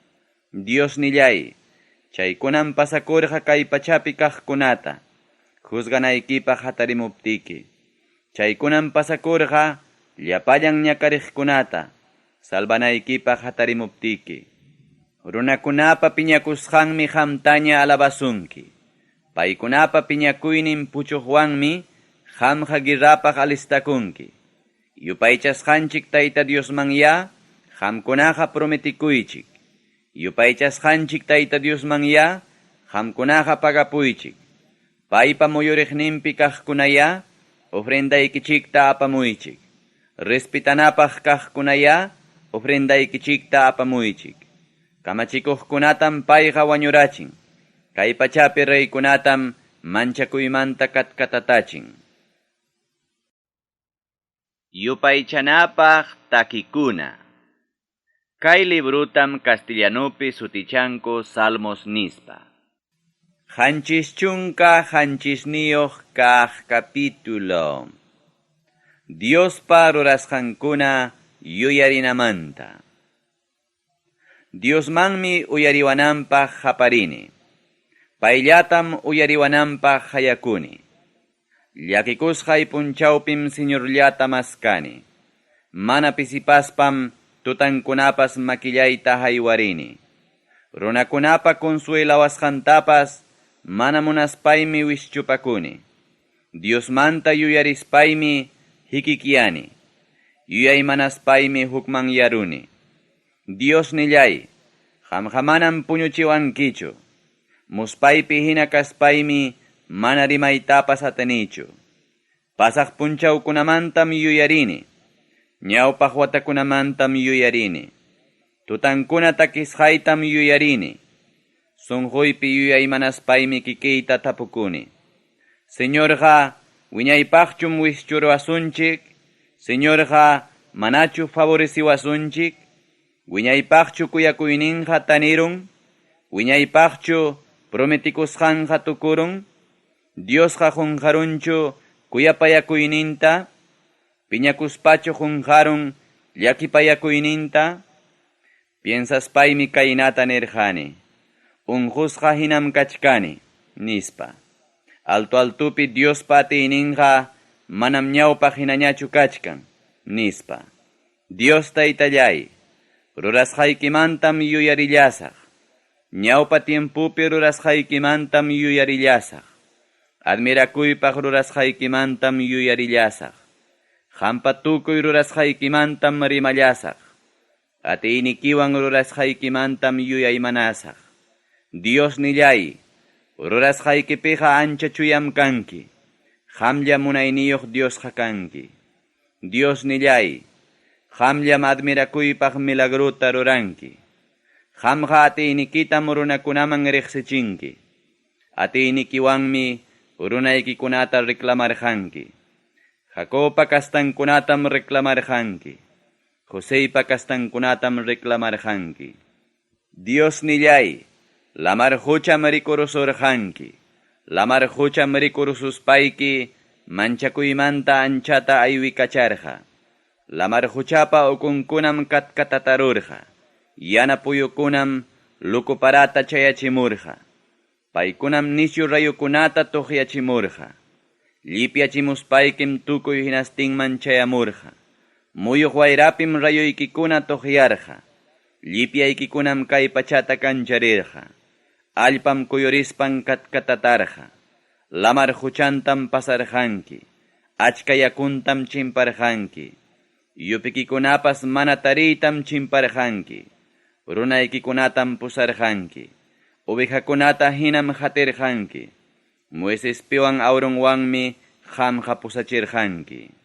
Diosnilláy, chaykunam pasakurqa kay pachapi kaqkunata juzganaykipaq hatarimuptiki. Chaykunam pasakurqa llapallan ñakariqkunata salvanaykipaq hatarimuptiki. Runakunapa piñakusqanmi qamtaña alabasunki. Paykunapa piñakuynin puchuqwanmi qamqa guerrapaq alistakunki. Yupaychasqanchik Tayta Diosmanyá qamkunaqa prometikuychik. Yupaychasqanchik Tayta Diosmanyá qamkunaqa pagapuychik. Paypa muyuriqninpi kaqkunayá ofrendaykichikta apamuychik. Respetanapaq kaqkunayá ofrendaykichikta apamuychik. Kamachikuqkunatam payqa wañurachin. Kay pachapi reykunatam manchakuymanta katkatatachin. Yupaychanapaq takikuna. Kay librotam castellanopi sutichanku Salmos nispa. 77 kaq capítulo. Diospa rurasqankuna yuyarinamanta. Diosmanmi uyariwananpaq qaparini. Payllatam uyariwananpaq qayakuni. Llakikusqay punchawpim Señorllata maskani. Mana pisipaspam tutankunapas makillayta haywarini. Runakunapa consuelawasqantapas mana munaspaymi wischupakuni. Diosmanta yuyarispaymi hikikyani. Yuyaymanaspaymi hukmanyaruni. Diosnilláy, qamqa manam puñuchiwankichu. Muspaypi hina kaspaymi mana rimaytapas atinichu. Pasaq punchawkunamantam yuyarini. Ñawpaq watakunamantam yuyarini. Tutankuna takisqaytam yuyarini. Sunquypi yuyaymanaspaymi kikiyta tapukuni. Señorqa wiñaypaqchum wischuruwasunchik? Señorqa manachu favoreciwasunchik? Wiñaypaqchu kuyakuyninqa tanirun? Wiñaypaqchu prometikusqanqa tukurun? Diosqa qunqarunchu kuyapayakuyninta? Piñakuspachu qunqarun llakipayakuyninta? Piensaspaymi kaynata nirqani, Unqusqa hinam kachkani, nispa. Alto-altopi Diospa atiyninqa manam ñawpaq hinañachu kachkan, nispa. Dios Taytalláy, rurasqaykimantam yuyarillasaq. Ñawpa tiempopi rurasqaykimantam yuyarillasaq. Admirakuypaq rurasqaykimantam yuyarillasaq. Qampa tukuy rurasqaykimantam rimallasaq. Atiynikiwan rurasqaykimantam yuyaymanasaq. Diosnilláy, rurasqaykipiqa ancha chuyam kanki. Qamllam munayniyuq Diosqa kanki. Diosnilláy, qamllam admirakuypaq milagrota ruranki. Qamqa atiynikitam runakunaman riqsichinki. Atiynikiwanmi runaykikunata reclamarqanki. Jacobpa kastankunatam reclamarqanki. Joseypa kastankunatam reclamarqanki. Diosnilláy, lamar qocham rikurusurqanki. Lamar qocham rikurususpayki manchakuymanta anchata aywikacharqa. Lamar qochapa ukunkunam katkatatarurqa. Yana puyukunam luku parata chayachimurqa. Paykunam nisyu rayokunata toqyachimurqa. Llipyachimuspaykim tukuy hinastinman chayamurqa. Muyuq wayrapim rayoykikuna toqyarqa. Llipyaykikunam kay pachata kancharirqa. Allpam kuyurispan katkatatarqa. Lamar quchantam pasarqanki. Achka yakuntam chimparqanki. Yupikikunapas mana tariytam chimparqanki. Runaykikunatam pusarqanki. Ovejakunata hinam qatirqanki. Moisespiwan Aaronwanmi qamqa pusachirqanki.